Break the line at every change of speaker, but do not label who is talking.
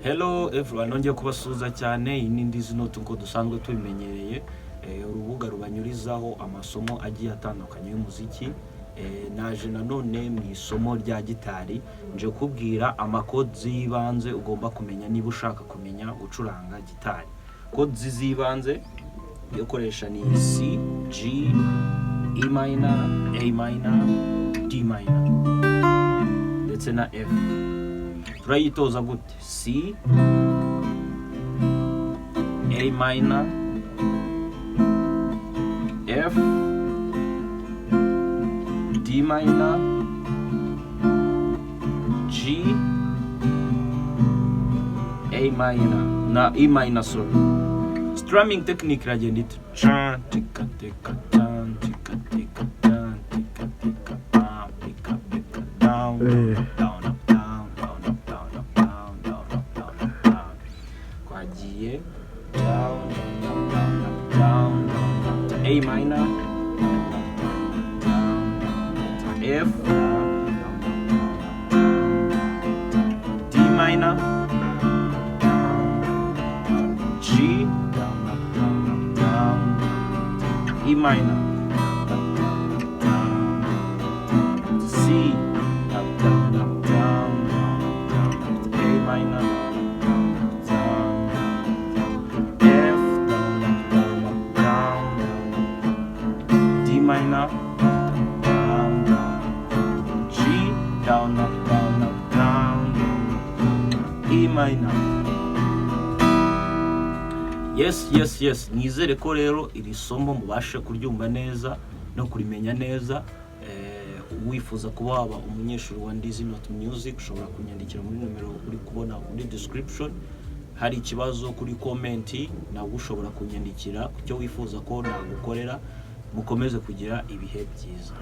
Hello everyone, nongeye kubasuhuza cyane. Iyi ni Ndizi Note uko dusanzwe tubimenyereye, urubuga rubanyurizaho amasomo agiye atandukanye y'umuziki. Naje nanone mu isomo rya gitari, nje kubwira ama chords y'ibanze ugomba kumenya niba ushaka kumenya gucuranga gitari. Chords z'ibanze yo koresha ni C, G, E minor, A minor, D minor ndetse na F. Turayitoza gute? C, A minor, F, D minor, G, A minor na E minor, sorry. Strumming technique iragenda ita: chan tika tika tan tika tika tan tika tika pam tika tika down, down, up, down, down, up, down, up, down, down, up, down, up, down. Twagiye down, down, up, down, up, down, down, up to A minor, down, up, down, down, down, to F, down, down, up, down, down, D minor, down, G, down, up, down, up, down, E minor, up, down, up, down, C, up, down, up, down, down, up, to A minor, down, up, down, down, F, down, up, down, up, down, down, D minor, down, down, G, down, up, down, up, down, down, E minor. Yes, nizere ko rero iri somo mubashe kuryumva neza no kurimenya neza. Wifuza kuba waba umunyeshuri wa Ndizi Note Music, ushobora kunyandikira muri nomero uri kubona muri description. Hari ikibazo kuri comment, nabwo ushobora kunyandikira ku cyo wifuza ko nagukorera. Mukomeze kugira ibihe byiza.